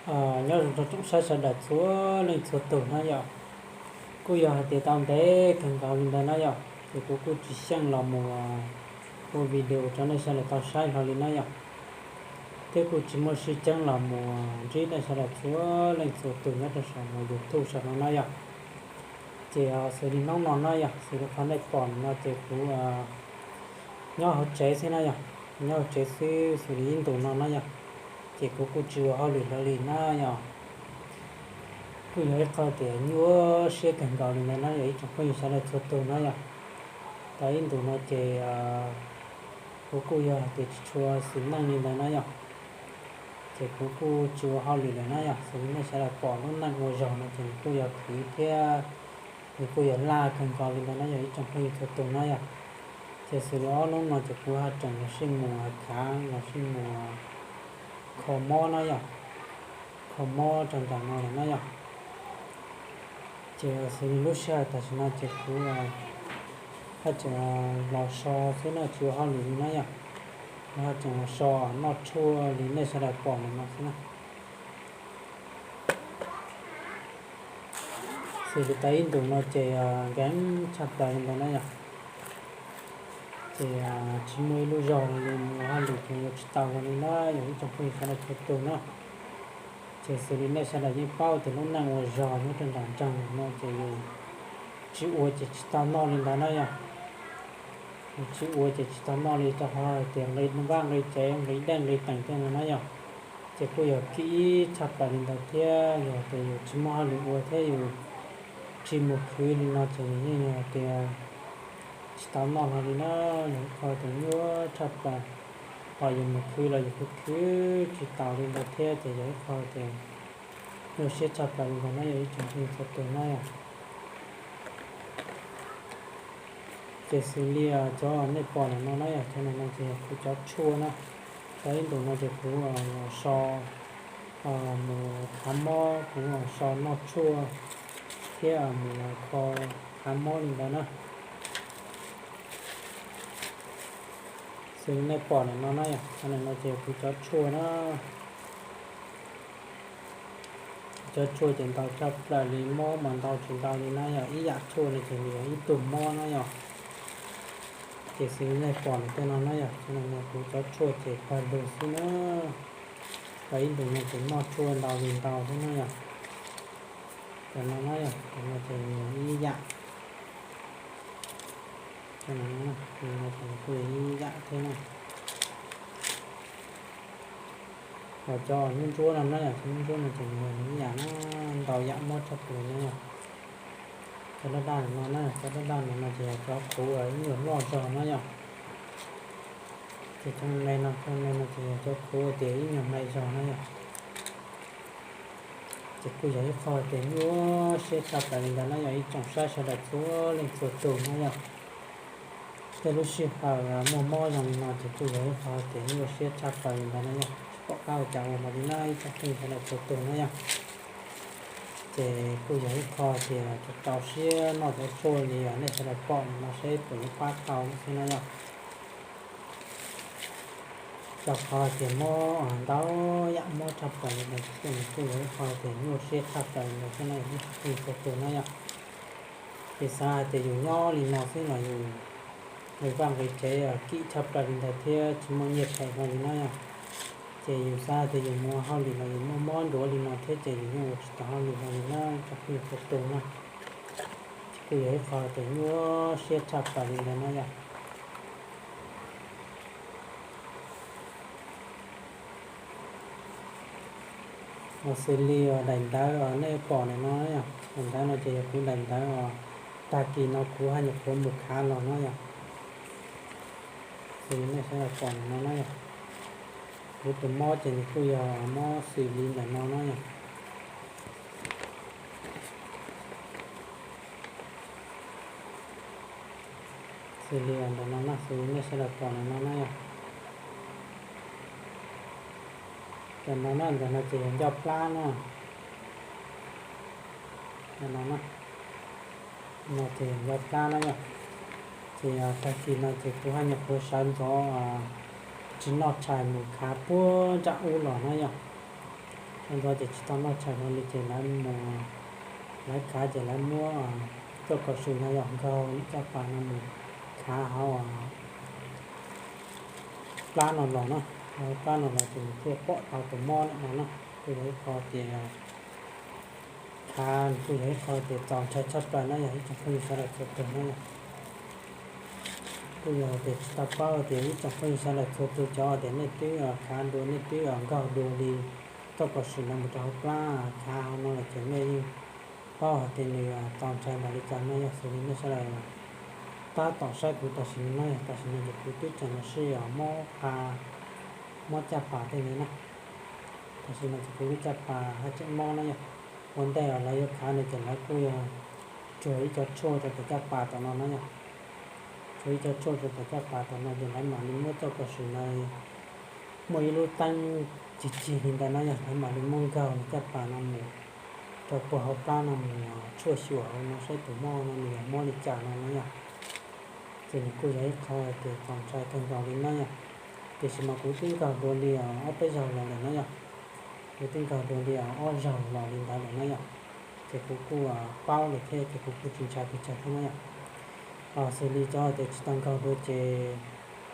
Nyob zoo rau tsoom saib sawv daws txhua leej txhua tus na yom. Kuj yog hais tias tau ntev kawg nkaus li ntawd na yom, ces kuv kuj tsis xyeej los mus ua video rau nej sawv daws tau saib hlo li na yom. Thiab kuj tsis muaj sib ceeb los mus ntsib nej sawv daws txhua leej txhua tus nyob rau saum YouTube saum no na yom. Ces xws li hnub no na yom, xws li qhov nej pom no ces kuv nyob hauv tsev xwb na yom, nyob hauv tsev xwb xws li ib ntus no na yom, ces kuv kuj tsis ua hauj lwm hlo li na yom. Kuj yog ib qho tias nyuaj siab kawg nkaus li ntawd na yom ib tsoom phooj ywg sawv daws txhua tus na yom. Tau ib ntus no ces kuv kuj yog hais tias tsis tshua xis neej li ntawd na yom, ces kuv kuj tsis ua hauj lwm lawm na yom. Xws li nej sawv daws pom lub neej ua zog no ces nws kuj yog khwv thiab nws kuj yog laj kawg nkaus li ntawd na yom ib tsoom phooj ywg txhua tus na yom. Ces xws li ob hnub no ces kuv haj tseem los sij mus khav los sij mus kho mob na yom, kho mob rau nram no lawm na yom. Ces xws li lub sij hawm tam sim no ces kuv haj tseem los so xwb na, tsis ua hauj lwm li na yom. Kuv haj tseem los so noj tshuaj li nej sawv daws pom ntawm no xwb na. Xws li tau ib ntus no ces nkees tshaj plaws li ntawd na yom. Ces tsis muaj ib lub zog li mus ua hauj lwm ces ua tsis tau li na yom ib tsoom phooj ywg sawv daws txhua tus na. Ces xws li nej sawv daws yeej paub tias lub neej ua zog nyob rau nram nroog no ces yus tsis ua ces tsis tau noj li ntawd na yom. Yus tsis ua ces tsis tau noj li rau qhov hais tias nqi vaj nqi tsev nqi dej nqi teem tej no na yom. Ces kuj yog khib ib tshaj plaws li ntawd thiab yog tias yus tsis muaj hauj lwm ua thiab yus tsis mus khwv li no ces yus yeej yog tias tsis tau noj hlo li na. Yog ib qho tias nyuaj tshaj plaws, ho yus mus khwv los yus khwv khwv tsis taus li ntawd thiab ces yog ib qho tias nyuaj siab tshaj plaws li ntawd na yog ib tsoom phooj ywg txhua tus na yom. Ces xws li cov nej pom ntawm no na yom, cov ntawm no ces yog kuv cov tshuaj na. Tau ib ntus no ces kuv los so mus khav mob, kuv los so noj tshuaj thiab mus kho khav mob li ntawd na. Xws li nej pom ntawm no na yom, cov ntawm no ces yog kuv cov tshuaj na. Cov tshuaj ces ntau tshaj plaws li, mob mas ntau tsis ntau li na yom, ib yam tshuaj no ces nws yog ib tug mob na yom. Ces xws li nej pom ntawm tej no na yom, cov ntawm no kuv cov tshuaj ces pawg lug xwb na. Tau ib ntus no ces noj tshuaj ntau li ntau xwb na yom. Cov no na yom, cov no ces nws yog ib yam. Cov no ces nws kuj yog ib yam thiab na. Ho cov ntsuab ntsuab no na yom, cov ntsuab ntsuab no ces nws yog ib yam na, ntau yam mob tshaj plaws na yom. Cov daj daj no na, cov daj daj no ces yog cov khuv ib nyuag loj zog na yom. Ces cov me no, cov me no ces yog cov khuv tias ib nyuag me zog na yom. Ces kuj yog ib qho tias nyuaj siab tshaj plaws li ntawd na yom ib tsoom saib sawv daws txhua leej txhua tus na yom. Tej lub sij hawm muaj mob zoo li no ces kuj yog ib qho tias nyuaj siab tshaj plaws li ntawd na yom, tsis pom qab ua cas ua hlo li na ib tsoom phooj ywg sawv daws txhua tus na yom. Ces kuj yog ib qho tias rau siab noj cov tshuaj li nej sawv daws pom no seb puas yuav pab tau xwb na yom. Rau qhov tias mob ntau yam mob tshaj plaws li ntawd ces kuj yog ib qho tias nyuaj siab tshaj plaws li ntawd xwb na yom ib tsoom phooj ywg txhua tus na yom. Ces xav hais tias yus nyob li no xwb los yus nqis vaj nqis tsev kim tshaj plaws li ntawd thiab tsis muaj nyiaj them hlo li na yom. Ces yus xav hais tias yus mus ua hauj lwm los yus muaj mob nruav li no thiab ces yus yeej ua tsis tau hauj lwm hlo li na ib tsoom phooj ywg txhua tus na. Ces kuj yog ib qho tias nyuaj siab tshaj plaws li ntawd na yom. Ho xws li daim ntawv nej pom ntawm no, daim ntawv no ces yog kuv daim ntawv os, tag kis no kuv haj nyuam qhuav mus khav los no yom. Xws li nej sawv daws pom ntawm no na yom, kuv tus mob ces nws kuj yog mob xws li ntawm no na yom. Xws li ntawm no na, xws li nej sawv daws pom ntawm no na yom. Ntawm no na, ntawm no ces yog ncauj plab na. Ntawm no na, no ces yog ncauj plab na yom. Ces tag kis no ces kuv haj nyuam qhuav sawv ntxov tsis noj tshais mus khav puag nram ub los na yom. Ntxov ces tsis tau noj tshais hlo li ces lawv mus, lawv khav ces lawv muab txoj kaus sum no yog nkaug caj pas no mus khav hauv plab no los na, hauv plab no los ces nws thiaj pom tau tus mob no na. Kuj yog ib qho tias khav, kuj yog ib qho tias txaus ntshai tshaj plaws na yog ib tsoom phooj ywg sawv daws txhua tus na yog. Kuj yog tias tsis tau paub tias ib tsoom phooj ywg sawv daws txhua tus cov tias nej twb khav dua, nej twb nkaug dua li txoj kaus sum no mus rau hauv plab khav hauv no los ces nej yeej paub hais tias nws txaus ntshai npaum li cas no yog. Xws li nej sawv daws tab tom saib kuv tam sim no no yog, tam sim no ces kuv twb tseem los sij mob qa, mob caj pas tej ntawd na. Tam sim no ces kuv lub caj pas haj tseem mob na yog. Ua ntej uas lawv yuav khav no ces lawv kuj yog tsuag ib co tshuaj rau tom caj pas tom no na yog. Tsuag ib co tshuaj rau tom caj pas tom no ces lawv mam li muab txoj kaus sum no, muaj ib lub teeb cig cig li ntawd na yog, lawv mam li muab nkaug nws caj pas no mus rau puag hauv plab no mus tshuaj xyuas hauv no saib tus mob no nws yog mob li cas no na yog. Ces nws kuj yog ib qho tias txaus ntshai kawg nkaus li na yog. Tiam sis mas kuv twb nkaug dua li ob peb zaug los lawm na yog. Kuv twb nkaug dua li ob zaug los li ntawd lawm na yog. Ces kuv kuj paub lawm thiab ces kuv kuj tsis ntshai pes tsawg thiab na yog. Xws li cov tias tsis tau nkaug dua ces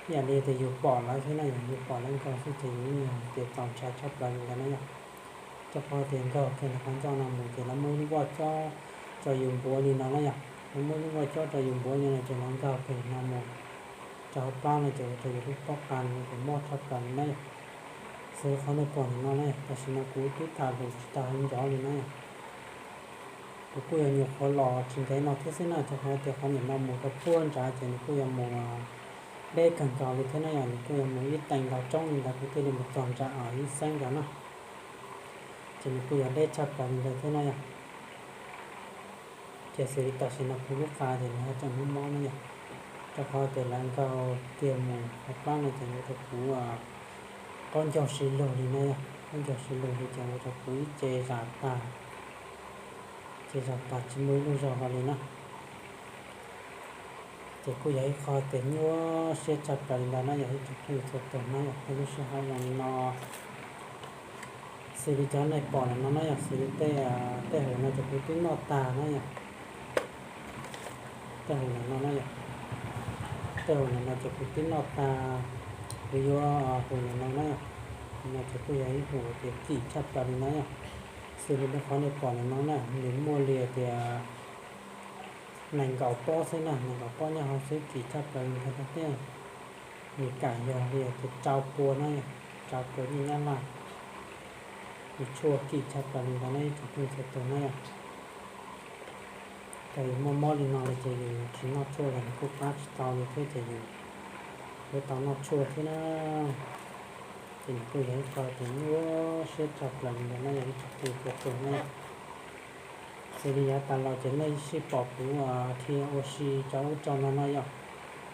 ib yam li tias yus pom lawv xwb na yog, yus pom lawv nkaug xwb ces yus yeej yog tias txaus ntshai tshaj plaws li ntawd na yog. Rau qhov tias nkaug kiag ntawm qhov ncauj no mus ces lawv muaj ib lub voj cob rau yus npuav li no na yog. Lawv muaj ib lub voj cob rau yus npuav li no ces lawv nkaug kiag no mus rau hauv plab no ces ua rau yus lub pob qa no ces mob tshaj plaws li na yog. Xws li qhov nej pom ntawm no na yog, tam sim no kuv twb tham lus tsis tau heev nco li na yog. Kuv kuj yog nyuam qhuav los tsis ntev no thiab xwb na, rau qhov tias qhov ntawm no mus rau puag nrad ces nws kuj yuav mus deb kawg nkaus li thiab na yog, nws kuj yuav mus ib teev ntau roob li ntawd kuv thiaj li mus txog nram ib xeeb nrad na. Ces nws kuj yuav deb tshaj plaws li ntawd thiab na yog. Ces xws li tam sim no kuv lub qa ces nws ho tseem mob mob na yog, rau qhov tias lawv nkaug kiag mus hauv plab no ces ua rau kuv qaub ncaug si lug li na yog, qaub ncaug si lug li ces ua rau kuv ib ce zam tag, ce zam tag tsis muaj ib lub zog hlo li na. Ces kuj yog ib qho tias nyuaj siab tshaj plaws li ntawd na yog ib tsoom phooj ywg txhua tus na yog. Tej lub sij hawm zoo li no, xws li cov nej pom ntawm no na yog, xws li tej, tej hauv no ces kuv twb noj tag na yog. Tej hauv ntawm no na yog, tej hauv ntawm no ces kuv twb noj tag, kuv yuav hauv ntawm no na yog. No ces kuj yog ib hauv tias kim tshaj plaws li ntawd yog. Xws li qhov nej pom ntawm no na nws muaj li tias nees nkaum pob xwb na, nees nkaum pob nyob hauv xwb, kim tshaj plaws li ntawd thiab. Nws kam yog li tias rau pua na yog, rau pua nyiaj nyab laj. Nws tshuaj kim tshaj plaws li ntawd na ib tsoom phooj ywg txhua tus na yog. Ces yus muaj mob li no li ces yus tsis noj tshuaj los nws kuj pab tsis tau li thiab ces yus yuav tau noj tshuaj thiab na. Ces nws kuj yog ib qho tias nyuaj siab tshaj plaws li ntawd na yog ib tsoom phooj ywg txhua tus na. Xws li yav tas los ces nej sij pom kuv dhia ua si rau ub rau no no yog,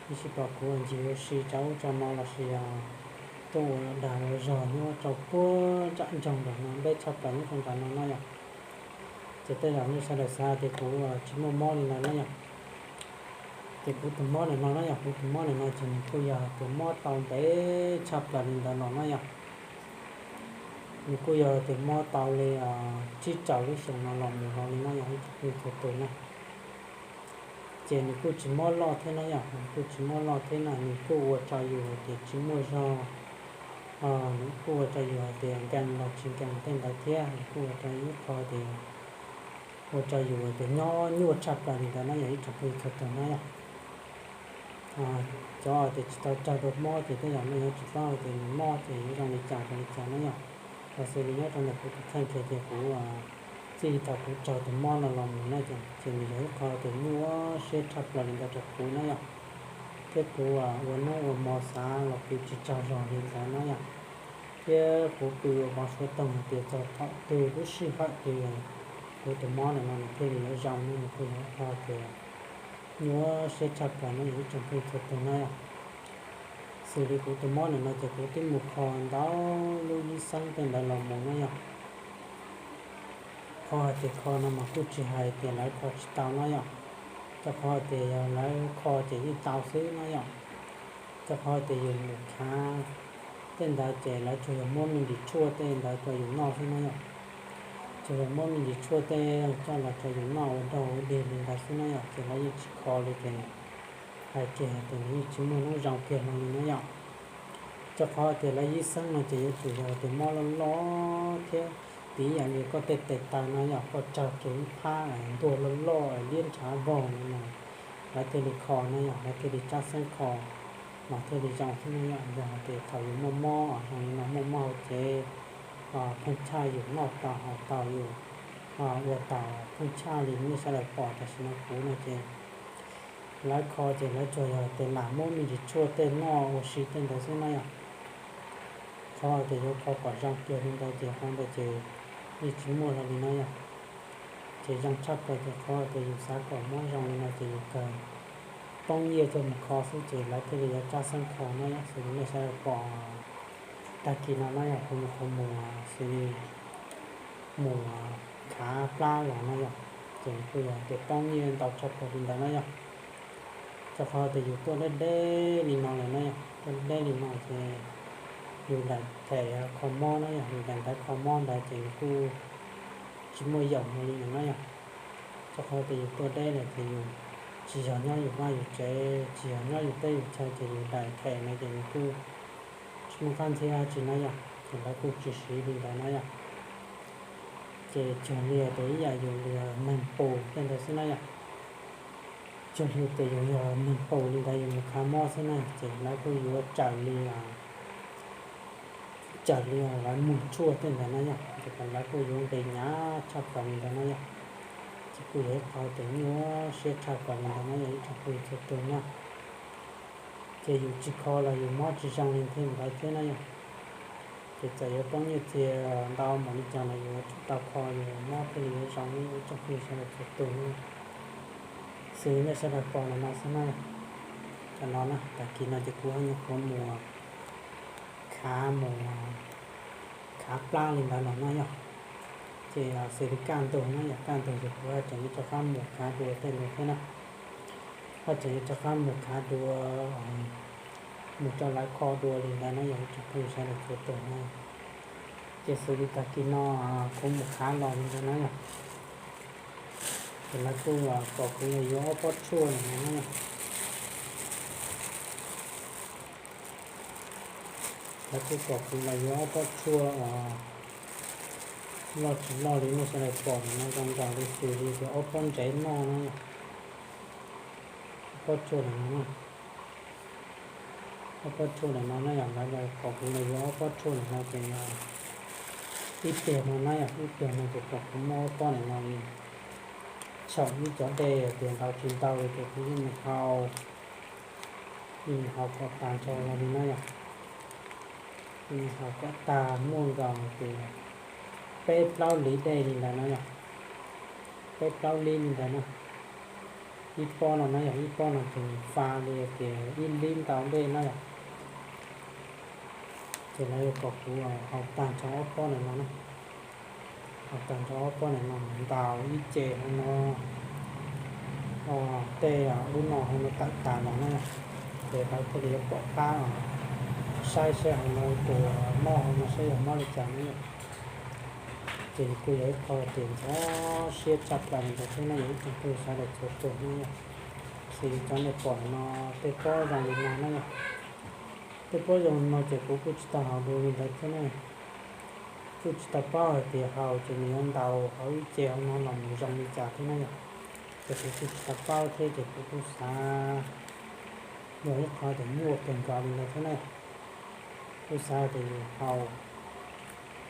nej sij pom kuv ncig ua si rau ub rau no lossis tuaj ua dag ua zog nyob rau puag nram nroog nram no, deb tshaj plaws nyob rau nram no no yog. Ces tej zaum nej sawv daws xav tias kuv tsis muaj mob li ntawd na yog. Ces kuv tus mob ntawm no na yog, kuv tus mob ntawm no ces nws kuj yog tias mob tau ntev tshaj plaws li ntawd los na yog. Nws kuj yog tias mob tau li tsib rau lub xyoos no los mus los li na yog ib tsoom phooj ywg txhua tus na. Ces nws kuj tsis mob loj thiab na yog, nws kuj tsis mob loj thiab na, nws kuj ua rau yus hais tias tsis muaj zog, nws kuj ua rau yus hais tias nkees los tsis nkees tej ntawd thiab, nws kuj ua rau ib qho tias ua rau yus hais tias nyob nyuaj tshaj plaws li ntawd na yog ib tsoom phooj ywg txhua tus na yog. Cov tias tsis tau raug dua mob ces tej zaum nej yuav tsis paub tias nws mob ces yuav zoo li cas rau li cas na yog. Los xws li nyob rau ntawm kuv tus kheej kiag ces kuv txij thaum kuv raug tus mob no los mus na ces nws yog ib qho tias nyuaj siab tshaj plaws li ntawd rau kuv na yog. Thiab kuv ua hnub ua hmo xav los pw tsis tsaug zog li ntawd na yog. Thiab kuv pw ua mov suav toog hais tias txog thaum twg lub sij hawm twg kuv tus mob ntawm no nws thiaj li yuav zoo na, nws kuj yog ib qho tias nyuaj siab tshaj plaws na yog ib tsoom phooj ywg txhua tus na yog. Xws li kuv tus mob ntawm no ces kuv twb mus kho ntau lub yib xeeb tej ntawd los mus na yog. Qhov hais tias kho no mas kuj tsis hais tias lawv kho tsis tau na yog. Rau qhov hais tias yog lawv kho ces yeej tau xwb na yog. Rau qhov hais tias yus mus khav Tej ntawd ces lawv tsuas yog muab me ntsis tshuaj tej ntawd rau yus noj xwb na yom. Tsuas yog muab me ntsis tshuaj tej coj los rau yus noj ua daug ua dig li ntawd xwb na yom, ces lawv yeej tsis kho li ces hais tias tes nws yeej tsis muaj hnub zoo kiag no li na yom. Rau qhov tias lawv ib xeeb no ces yuav tsum yog tias mob loj loj thiab, piv yam li koj tej tes taw no yom, koj tsawg kiag ib phab ntuag loj loj liab ntshav vog no, lawv thiaj li kho na yom, lawv thiaj li tsab xeeb kho mas thiaj li zoo xwb na yom. Yog hais tias thaum yus muaj mob zoo li no, muaj mob hauv cev, pheej tshaj yus noj tau haus tau yus ua tau pheej tshaj li nej sawv daws pom tam sim no kuv no ces lawv kho ces lawv tsuas yog tias lam muab me ntsis tshuaj tej noj ua si tej ntawd xwb na yom. Qhov tias yuav kho kom zoo kiag li ntawd ces qhov ntawd ces yeej tsis muaj hlo li na yom. Ces zoo tshaj plaws ces qhov tias yus xav kom mob zoo li no ces yus kawg poob nyiaj coj mus kho xwb ces lawv thiaj li yuav tsab xeeb kho na yom, xws li nej sawv daws pom tag kis no na yom, kuv nyuam qhuav mus xws li mus khav plab los no yom, ces kuj yog tias poob nyiaj ntau tshaj plaws li ntawd na yom. Rau qhov tias yus tuaj deb deb li no lawm na yom, tuaj deb li no ces yus daim them kho mob na yom, yus daim ntawv kho mob ntawd ces nws kuj tsis muaj yaum hlo li lawm na yom. Rau qhov tias yus tuaj deb lawm ces yus tsis yog nyob yus vaj yus tsev, tsis yog nyob yus teb yus chaw ces yus daim them no ces nws kuj tsis muaj qab ntxhib dab tsi na yom, ces lawv kuj tsis siv li ntawd na yom. Ces cuag li tias ib yam yus li neeg pus tej ntawd xwb na yom. Cuag li tias yus yog neeg pus li ntawd yus mus khav mob xwb na ces lawv kuj yuav tsawm li, tsawm li lawv muag tshuaj tej ntawd na yom, ces lawv kuj yuav nqis hnyav tshaj plaws li ntawd na yom. Ces kuj yog ib qho tias nyuaj siab tshaj plaws li ntawd na yom ib tsoom phooj ywg txhua tus na. Ces yus tsis kho los yus mob tsis zoo li thiaj ntawd thiab na yom. Ces txawm yuav poob nyiaj txiag ntau npaum li cas los yus yuav tsum tau kho yus mob thiaj li yuav zoo ib tsoom phooj ywg sawv daws txhua tus na. Xws li nej sawv daws pom ntawm no xwb na. Tam no na, tag kis no ces kuv nyuam qhuav mus khav mus khav plab li ntawd los no yom. Ces xws li kaj ntug na yom, kaj ntug ces kuv haj tseem yuav rov qab mus khav dua tej ntawd thiab na. Haj tseem yuav rov qab mus khav dua, mus rau lawv kho dua li ntawd na yom ib tsoom phooj ywg sawv daws txhua tus na. Ces xws li tag kis no kuv mus khav los li ntawd na yom, ces lawv kuj kom kuv los yuav ob pob tshuaj ntawm no na yom. Lawv kuj kom kuv los yuav ob pob tshuaj uas loj tsis loj li nej sawv daws pom ntawm no, zoo nkaus li xws li tias ob pob ntsev noj na yom. Ob pob tshuaj ntawm no na, ob pob tshuaj ntawm no na yom, lawv kom kuv los yuav ob pob tshuaj ntawm no ces ib pliag no na yom, ib pliag no ces kom kuv muab ob pob ntawm no li tshaum ib cov dej tias ntau tsis ntau li ces kuv yeej mus hau, yeej mus hau kom tag nrho los li na yom. Yeej mus hau kom tag muaj nkaus tias peb plaub liv dej li ntawd na yom, peb plaub liv li ntawd na. Ib pob no na yom, ib pob no ces nws fa li tias ib liv ntau dej na yom. Ces lawv yuav kom kuv hau tag nrho ob pob ntawm no na, hau tag nrho ob pob ntawm no mus ntaus ib ce hauv no, tej ub no hauv no tawm tas los na, ces lawv thiaj li yuav pom qab saib saib hauv no tus mob hauv no saib yog mob li cas na yom. Ces nws kuj yog ib qho tias ntxhov siab tshaj plaws li ntawd thiab na yom ib tsoom phooj ywg sawv daws txhua tus na yom. Xws li cov nej pom no, tej pob zoo li no na yom, tej pob zoo li no ces kuv kuj tsis tau haus dua li ntawd thiab na. Kuj tsis tau paub hais tias haus ces nws yuav ntaus hauv ib ce hauv no los mus zoo li cas thiab na yom. Ces kuv kuj tsis tau paub thiab ces kuv kuj xav yog ib qho tias nyuaj kawg nkaus li ntawd thiab na. Kuj xav tias yus haus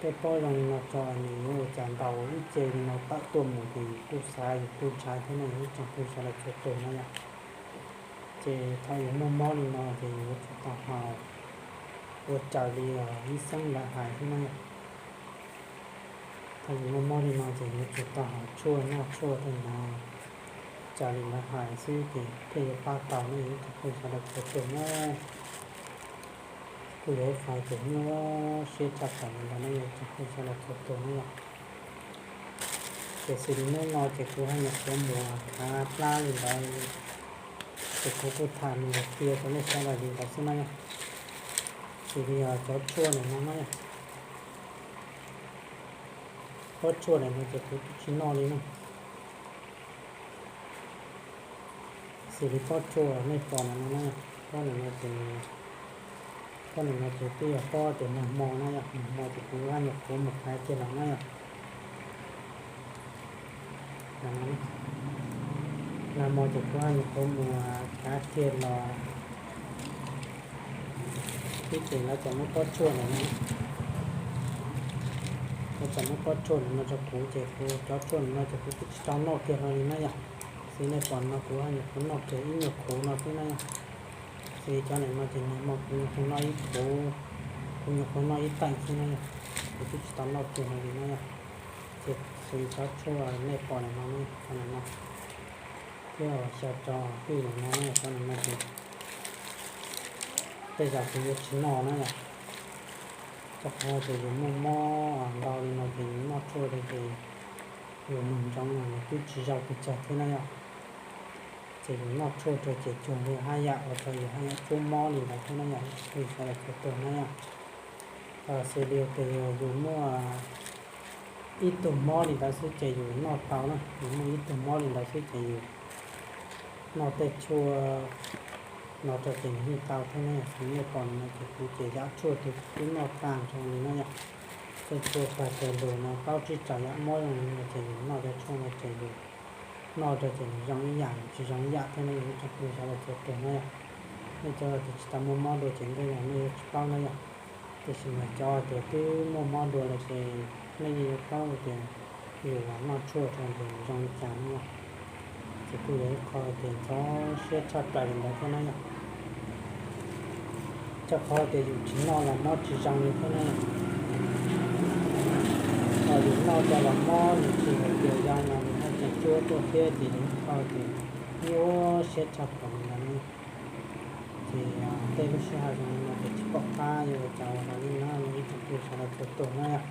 tej pob zoo li no tso nws yuav ua cas ntaus ib ce li no tawm tuaj mus ces yus kuj xav yus kuj ntshai thiab na yom ib tsoom phooj ywg sawv daws txhua tus na yom. Ces thaum yus muaj mob li no ces yus yuav tsum tau haus ua raws li ib xeeb lawv hais thiab na yom. Thaum yus muaj mob li no ces yuav tsum tau haus tshuaj noj tshuaj tej ntawd raws li lawv hais xwb ces thiaj yuav pab tau na yom ib tsoom phooj ywg sawv daws txhua tus na. Kuj yog ib qho tias nyuaj siab tshaj plaws li ntawd na yom ib tsoom phooj ywg sawv daws txhua tus na yom. Ces xws li hnub no ces kuv haj nyuam qhuav mus khav plab li ntawd, ces kuv kuj tham mus qhia rau nej sawv daws li ntawd xwb na yom. Xws li cov tshuaj ntawm no na yom, pob tshuaj ntawm no ces kuv twb tsis noj li na. Xws li pob tshuaj nej pom ntawm no na, pob ntawm no ces, pob ntawm no ces twb yog pob tias nag hmo na yom, nag hmo ces kuv nyuam qhuav mus khav kiag los na yom. Nag hmo ces kuv nyuam qhuav mus khav kiag los xwb ces lawv txawm muab pob tshuaj ntawm no, lawv txawm muab pob tshuaj ntawm no rau kuv ces kuv cov tshuaj ntawm no ces kuv twb tsis tau noj kiag hlo li na yom. Xws nej pom no kuv nyuam qhuav noj kiag ib nyuag khuv no xwb na yom. Xws li cov ntawm no ces nag hmo kuv nyuam qhuav noj ib khuv, kuv nyuam qhuav noj ib teem xwb na yom, kuv twb tsis tau noj kiag hlo li na yom. Ces xws li cov tshuaj nej pom ntawm no, cov ntawm no, thiab xya tso hwj ntawm no, cov ntawm no ces tej zaum kuv yuav tsis noj na yom. Rau qhov tias yus muaj mob ntau li no ces yus noj tshuaj rau ces yus mus ntsoov los nws twb tsis zoo pes tsawg thiab na yom. Ces yus noj tshuaj rau ces cuag li haj yam ua rau yus haj yam cuab mob li ntawd thiab na yom, ib tsoom phooj ywg sawv daws txhua tus na yom. Xws li tias yog yus muaj ib tug mob li ntawd xwb ces yus noj tau na, yus muaj ib tug mob li ntawd xwb ces yus noj tej tshuaj no rau ces nws yeej tau thiab na. Xws li nej pom no ces kuv ces yam tshuaj twb noj tag nrho li na yom. Tej tshuaj pag cawg lug no, plaub tsib tsav yam mob zoo li no ces yus noj cov tshuaj no ces yus noj rau ces nws zoo ib yam, tsis zoo ib yam thiab na yom, ib tsoom phooj ywg sawv daws txhua tus na yom. Nej cov tias tsis tau muaj mob dua ces ntej no nej yuav tsis paub na yom. Tiam sis mas cov tias twb muaj mob dua lawm ces nej yeej yuav paub tias yus noj tshuaj rau ces zoo li cas na yom. Ces kuj yog ib qho tias ntxhov siab tshaj plaws li ntawd thiab na yom. Rau qhov tias yus tsis noj los mob tsis zoo li thiab na yom. Ho yus noj rau los mob nws tsis hais tias zoo los nws haj tseem cuab tuaj thiab ces yus ib qho tias nyuaj siab tshaj plaws li ntawd na. Ces tej lub sij hawm zoo li no ces tsis pom qab yuav ua cas ua li na, ib tsoom phooj ywg sawv daws txhua tus na yom.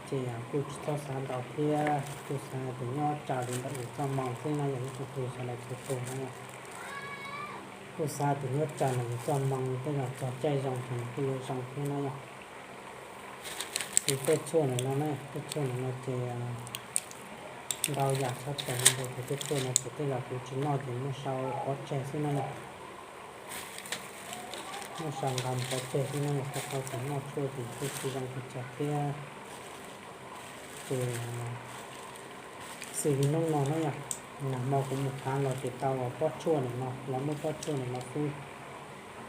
Ces kuj tsis txhob xav ntau thiab, kuj xav tias nyob tsam li ntawm yus txoj hmoo xwb na yom, ib tsoom phooj ywg sawv daws txhua tus na yom. Kuj xav tias nyob tsam ntawm yus txoj hmoo, tej zaum txog caij zoo ces nws kuj yuav zoo thiab na yom. Xws tej tshuaj ntawm no na, tej tshuaj ntawm no ces ntau yam tshaj plaws li ntawd ces tej tshuaj no ces tej zaum kuv tsis noj ces muab sau pov tseg xwb na yom. Muab sau nqa mus pov tseg xwb na yom, rau qhov tias noj tshuaj ces kuj tsis zoo pes tsawg thiab. Ces xws li hnub no na yom, nag hmo kuv mus khav los ces tau pob tshuaj ntawm no, lawv muab pob tshuaj ntawm no xwb.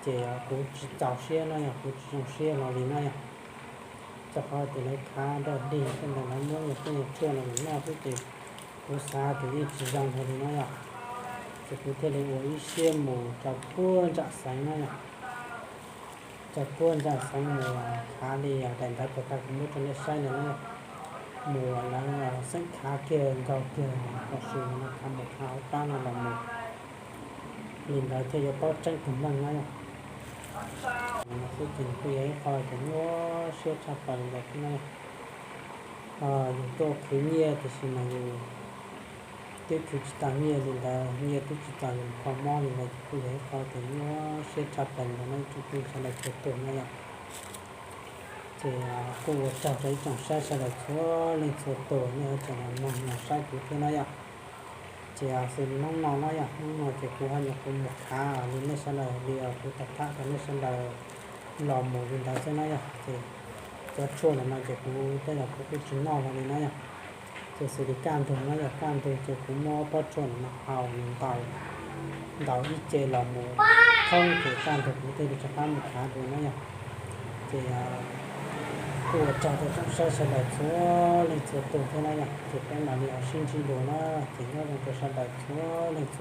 Ces kuv tsis txaus siab na yom, kuv tsis zoo siab hlo li na yom. Rau qhov tias lawv khav dog dig tej ntawd lawv muab yog tej nyuag tshuaj no mus noj xwb ces kuv xav tias yeej tsis zoo hlo li na yom. Ces kuv thiaj li ua ib siab mus rau puag nram xeev na yom. Rau puag nram xeev mus khav li daim ntawv puag ta kuv muab rau nej saib ntawd na. Mus lawv xeem khav kiag nkaus kiag pov su no khav mus khav hauv pab no los mus li ntawd thiaj yuav paub tseeb tug meej na yom. Xwb ces nws kuj yog ib qho tias nyuaj siab tshaj plaws li ntawd thiab na. Yus tuaj khwv nyiaj tiam sis mas yus twb khwv tsis tau nyiaj li ntawd, nyiaj twb tsis txaus yus kho mob li ntawd ces kuj yog ib qho tias nyuaj siab tshaj plaws li ntawd na ib tsoom phooj ywg sawv daws txhua tus na yom. Ces kuj ua tsaug rau ib tsoom saib sawv daws txhua leej txhua tus nej ho tseem los mloog los saib kuv thiab na yom. Ces xws li hnub no na yom, hnub no ces kuv ho nyuam qhuav mus khav li nej sawv daws li kuv tau tham rau nej sawv daws los mus li ntawd xwb na yom. Ces cov tshuaj ntawm no ces kuv tej zaum kuv kuj tsis noj hlo li na yom. Ces xws li kaj ntug na yom, kaj ntug ces kuv muab pob tshuaj ntawm no haus nws ntaus, ntaus ib ce los mus thoob ces kaj ntug kuv thiaj li rov qab mus khav dua na yom. Ces kuj ua tsaug rau tsoom saib sawv daws txhua leej txhua tus thiab na yom. Ces peb mam li ho sib ntsib dua na. Ces nyob zoo rau sawv daws txhua leej txhua